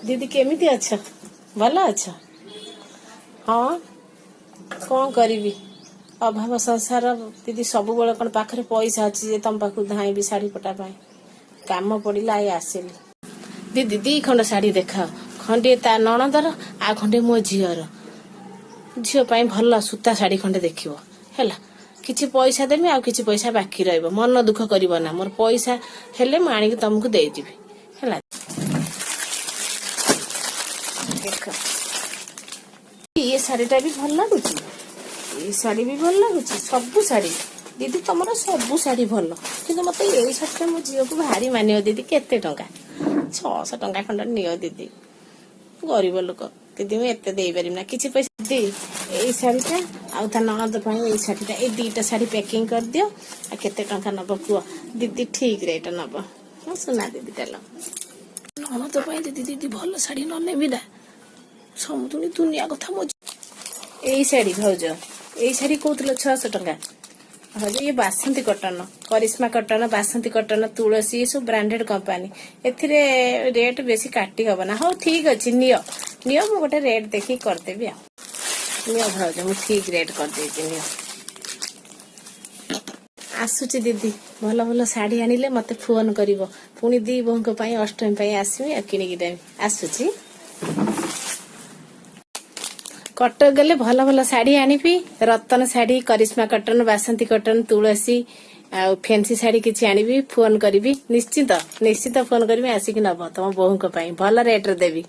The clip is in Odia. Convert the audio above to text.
ଦିଦି, କେମିତି ଅଛ? ଭଲ ଅଛ? ହଁ, କ'ଣ କରିବି, ଅଭାବ ସଂସାର ଦିଦି। ସବୁବେଳେ କ'ଣ ପାଖରେ ପଇସା ଅଛି ଯେ ତମ ପାଖକୁ ଧାଇଁବି ଶାଢ଼ୀ ପଟା ପାଇଁ? କାମ ପଡ଼ିଲା, ଏଇ ଆସିଲି। ଦିଦି, ଦି ଖଣ୍ଡ ଶାଢ଼ୀ ଦେଖାଅ। ଖଣ୍ଡିଏ ତା ନଣନ୍ଦର ଆଉ ଖଣ୍ଡେ ମୋ ଝିଅର। ଝିଅ ପାଇଁ ଭଲ ସୂତା ଶାଢ଼ୀ ଖଣ୍ଡେ ଦେଖିବ, ହେଲା? କିଛି ପଇସା ଦେମି, ଆଉ କିଛି ପଇସା ବାକି ରହିବ। ମନ ଦୁଃଖ କରିବ ନା, ମୋର ପଇସା ହେଲେ ମୁଁ ଆଣିକି ତମକୁ ଦେଇଯିବି, ହେଲା? ଦେଖ, ଇଏ ଶାଢ଼ୀଟା ବି ଭଲ ଲାଗୁଛି, ଏଇ ଶାଢ଼ୀ ବି ଭଲ ଲାଗୁଛି। ସବୁ ଶାଢ଼ୀ ଦିଦି, ତମର ସବୁ ଶାଢ଼ୀ ଭଲ, କିନ୍ତୁ ମତେ ଏଇ ଶାଢ଼ୀଟା ମୋ ଝିଅକୁ ଭାରି ମାନିବ। ଦିଦି, କେତେ ଟଙ୍କା? 600 ଟଙ୍କା ଖଣ୍ଡ ନିଅ ଦିଦି। ଗରିବ ଲୋକ ଦିଦି, ମୁଁ ଏତେ ଦେଇପାରିବି ନା। କିଛି ପଇସା ଦିଦି, ଏଇ ଶାଢ଼ୀଟା ଆଉ ତା ନଣନ୍ଦ ପାଇଁ ଏଇ ଶାଢ଼ୀଟା, ଏଇ ଦିଟା ଶାଢ଼ୀ ପ୍ୟାକିଂ କରିଦିଅ। ଆଉ କେତେ ଟଙ୍କା ନବ କୁହ ଦିଦି, ଠିକ ରେଟ୍ ନବ। ହଁ ସୁନା ଦିଦି, ଚାଲ। ନଣନ୍ଦ ପାଇଁ ଦିଦି, ଦିଦି, ଭଲ ଶାଢ଼ୀ ନ ନେବି ନା, ସମୁଦୁଣି ଦୁନିଆ କଥା। ମୋ ଏଇ ଶାଢ଼ୀ ଭାଉଜ, ଏଇ ଶାଢ଼ୀ କହୁଥିଲ 600 ଟଙ୍କା। ଭାଉଜ, ଇଏ Basanti cotton, Karishma cotton, Basanti cotton, Tulsi, ଏ ସବୁ ବ୍ରାଣ୍ଡେଡ କମ୍ପାନୀ। ଏଥିରେ ରେଟ୍ ବେଶୀ କାଟି ହବ ନା। ହଉ, ଠିକ ଅଛି, ନିଅ ନିଅ, ମୁଁ ଗୋଟେ ରେଟ୍ ଦେଖିକି କରିଦେବି। ଆଉ ନିଅ ଭାଉଜ, ମୁଁ ଠିକ ରେଟ୍ କରିଦେଇଛି, ନିଅ। ଆସୁଛି ଦିଦି। ଭଲ ଭଲ ଶାଢ଼ୀ ଆଣିଲେ ମତେ ଫୋନ କରିବ। ପୁଣି ଦି ବୋହୂଙ୍କ ପାଇଁ ଅଷ୍ଟମୀ ପାଇଁ ଆସିବି ଆଉ କିଣିକି ଦେବି। ଆସୁଛି। କଟକ ଗଲେ ଭଲ ଭଲ ଶାଢ଼ୀ ଆଣିବି। ରତନ ଶାଢ଼ୀ, କରିସ୍ମା କଟନ, ବାସନ୍ତୀ କଟନ, ତୁଳସୀ ଆଉ ଫେନ୍ସି ଶାଢ଼ୀ କିଛି ଆଣିବି। ଫୋନ କରିବି ନିଶ୍ଚିତ, ନିଶ୍ଚିତ ଫୋନ କରିବି। ଆସିକି ନବ, ତମ ବୋହୂଙ୍କ ପାଇଁ ଭଲ ରେଟରେ ଦେବି।